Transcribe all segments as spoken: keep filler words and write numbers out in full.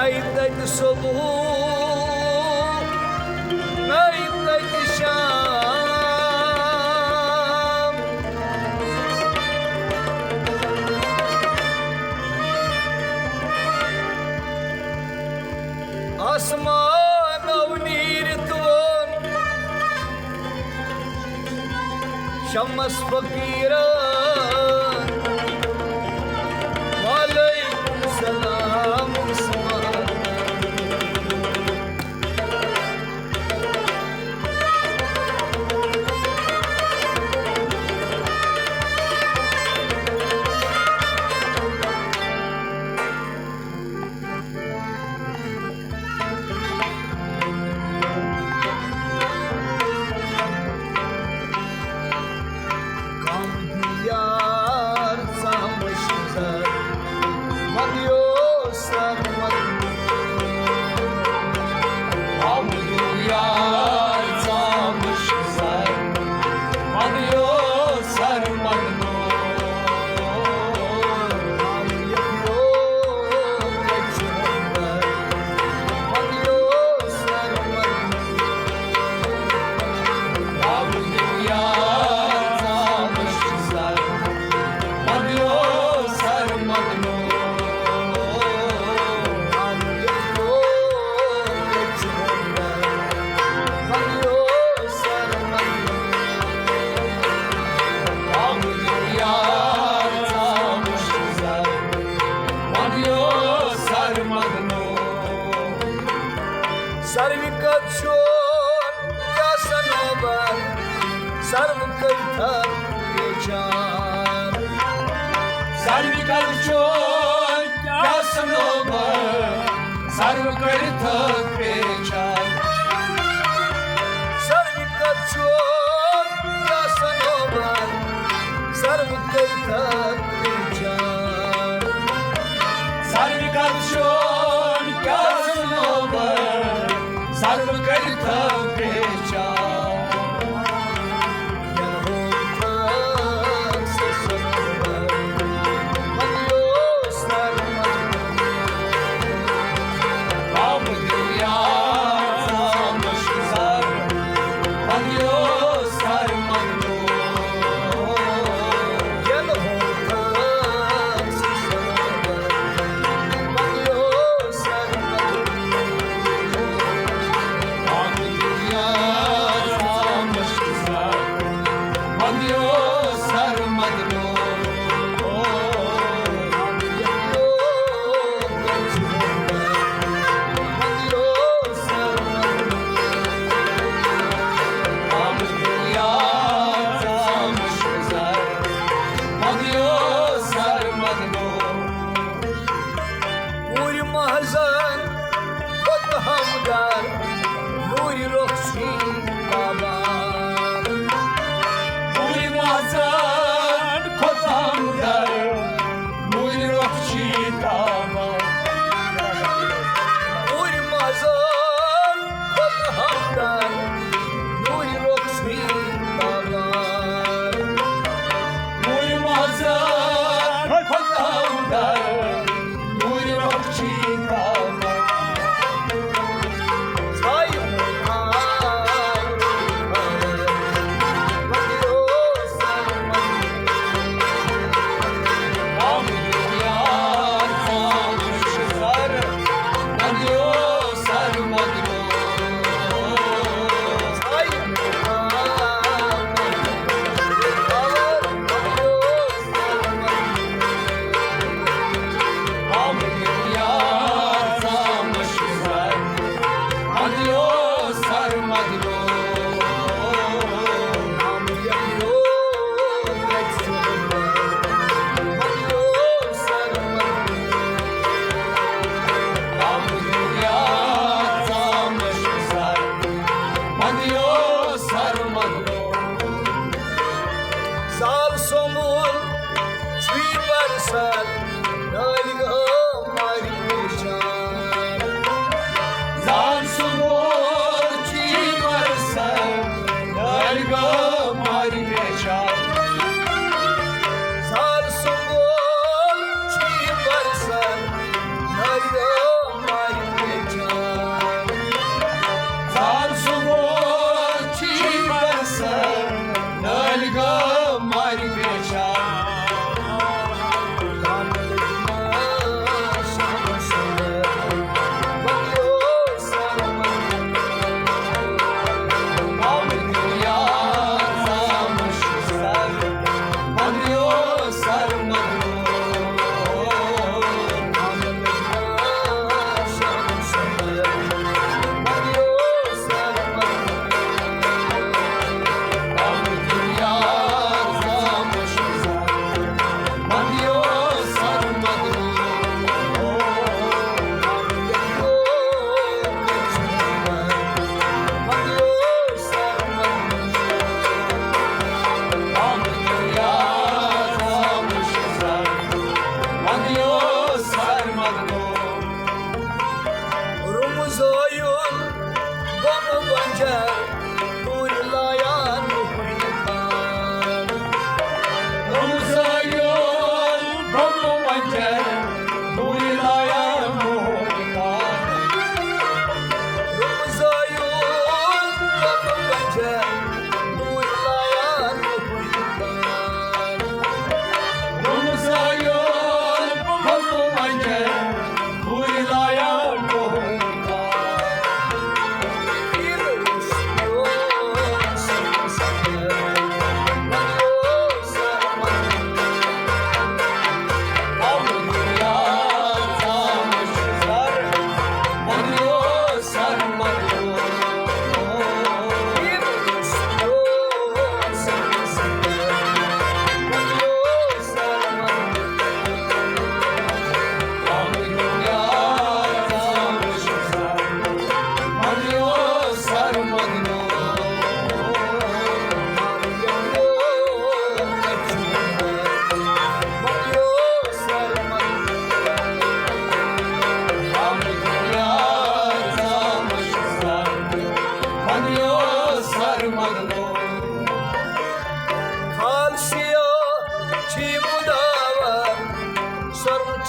نَے تَتہِ صبح، نَے تَتہِ شام۔ آسمانو نیٖرِتھ ووٚن شمس فقیرن، وعلیکم السلام عثمان۔ کم یار زامٕژ نظر، مدیو سر مدیو۔ کم یار زامٕژ نظر، مدیو سر مدیو۔ سروِ کتھ چھُ کیٛاہ صنوبر، سروِ کٔرِتھ پیچان۔ سروِ کتھ چھُ کیٛاہ صنوبر، سروِ کٔرِتھ پیچان۔ سروِ کتھ چھُ کیٛاہ صنوبر، سروِ کٔرِتھ پیچان۔ سروِ کتھ چھُ کیٛاہ صنوبر، سروِ کٔرِتھ پیچان۔ پوٗرِ محضن کھوٚت ہمدر، نوٗرِ رۄخ چھُے تابان۔ پوٗرِ محضن کھوٚت ہمدر، نوٗرِ رۄخ چھُے تابان۔ پوٗرِ محضن کھوٚت ہمدر، نوٗرِ رۄخ چھُے تابان۔ نوٗرِ محضن کھوٚت ہمدر، نوٗرِ رۄخ چھُے تابان۔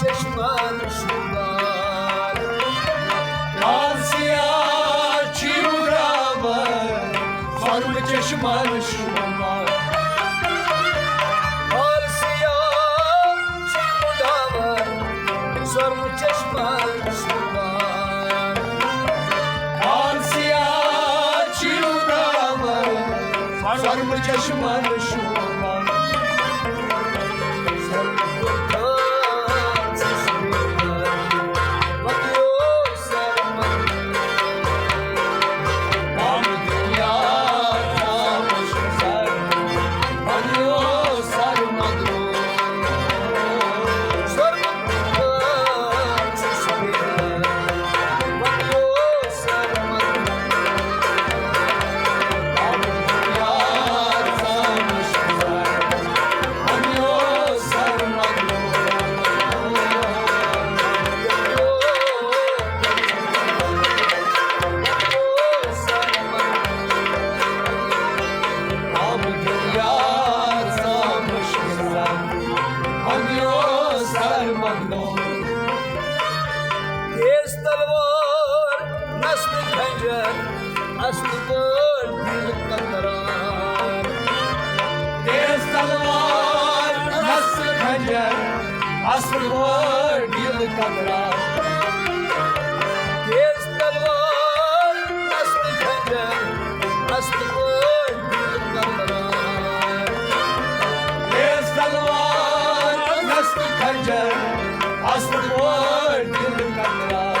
چشمن شوٗبان۔ حال سیاہ چھُ مُدامہٕ سۄرمہٕ چشمن شوٗبان۔ حال سیاہ چھُ مُدامہٕ سۄرمہٕ چشمن شوٗبان۔ حال سیاہ چھُ مُدامہٕ سۄرمہٕ چشمن شوٗبان۔ تیز تلوار، نستہٕ خنجر، اصل پٲٹھۍ دِل قطران۔ تیز تلوار، نستہٕ خنجر، اصل پٲٹھۍ دِل قطران۔ تیز تلوار، نستہٕ خنجر، اصل پٲٹھۍ دِل قطران۔ تیز تلوار، نستہٕ خنجر، اصل پٲٹھۍ دِل قطران۔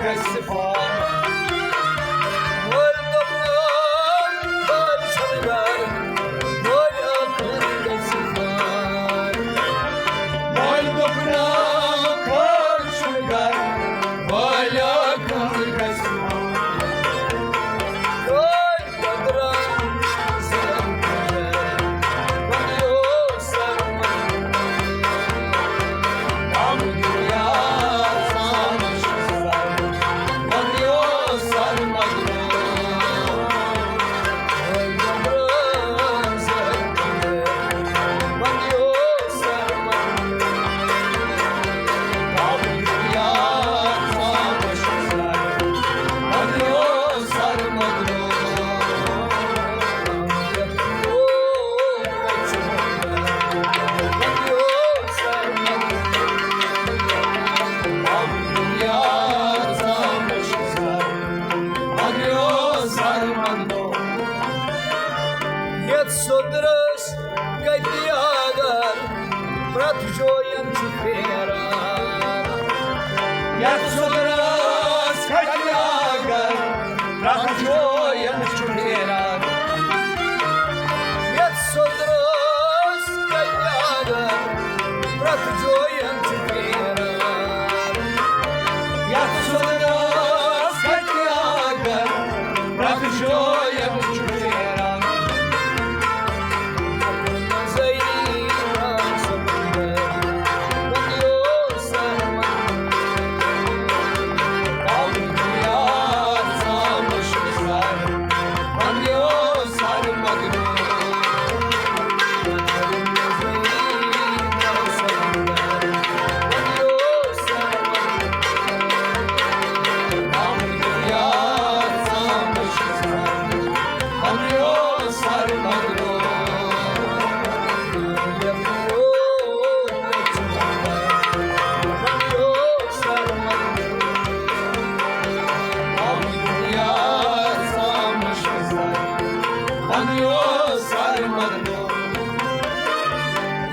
گژھِ پار۔ مٲلۍ دوٚپنَم، بہٕ چھُس گَر، مٲلۍ آخر گژھِ پار۔ مٲلۍ دوٚپنَم، بہٕ چھُس گَر، مٲلۍ آخر گژھِ پار۔ مٲلۍ یَتھ سوٚدرَس کَتہِ اگر پرٛٮ۪تھ جویَن چھُ پھیران۔ یَتھ سوٚدرَس کَتہِ اگر پرٛٮ۪تھ جویَن چھُ پھیران۔ یَتھ سوٚدرَس کَتہِ اگر پرٛٮ۪تھ جویَن چھُ پھیران۔ یَتھ سوٚدرَس کَتہِ اگر پرٛٮ۪تھ جویَن چھُ پھیران۔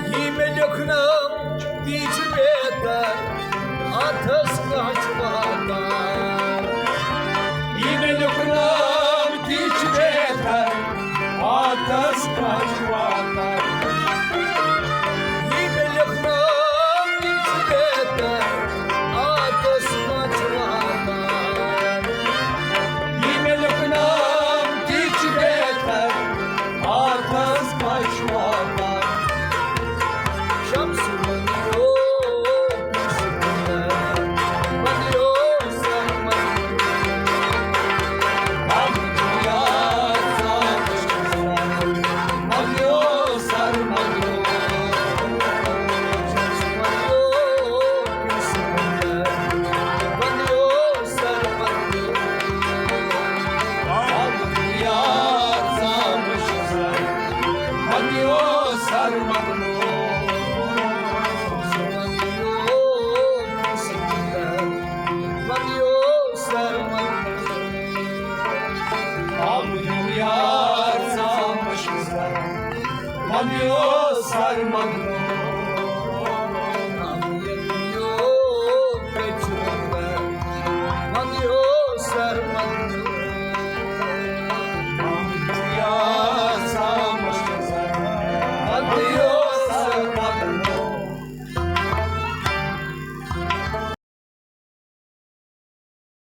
یہِ مےٚ لیوٚکھنَم تی چھُ بہتر، اَتھَس کانٛہہ چھُ واتان۔ یہِ مےٚ لیوٚکھنَم تی چھُ بہتر، اَتھَس کانٛہہ چھُ واتان۔ یہِ مےٚ لیوٚکھنَم تی چھُ بہتر، اَتھَس کانٛہہ چھُ واتان۔ یہِ مےٚ لیوٚکھنَم تی چھُ بہتر، اَتھَس کانٛہہ چھُ واتان۔ شمس ونیو، شمس ونیو، سر ونیو، ونیو، سر ونیو، شمس ونیو، شمس ونیو، ونیو، سر ونیو۔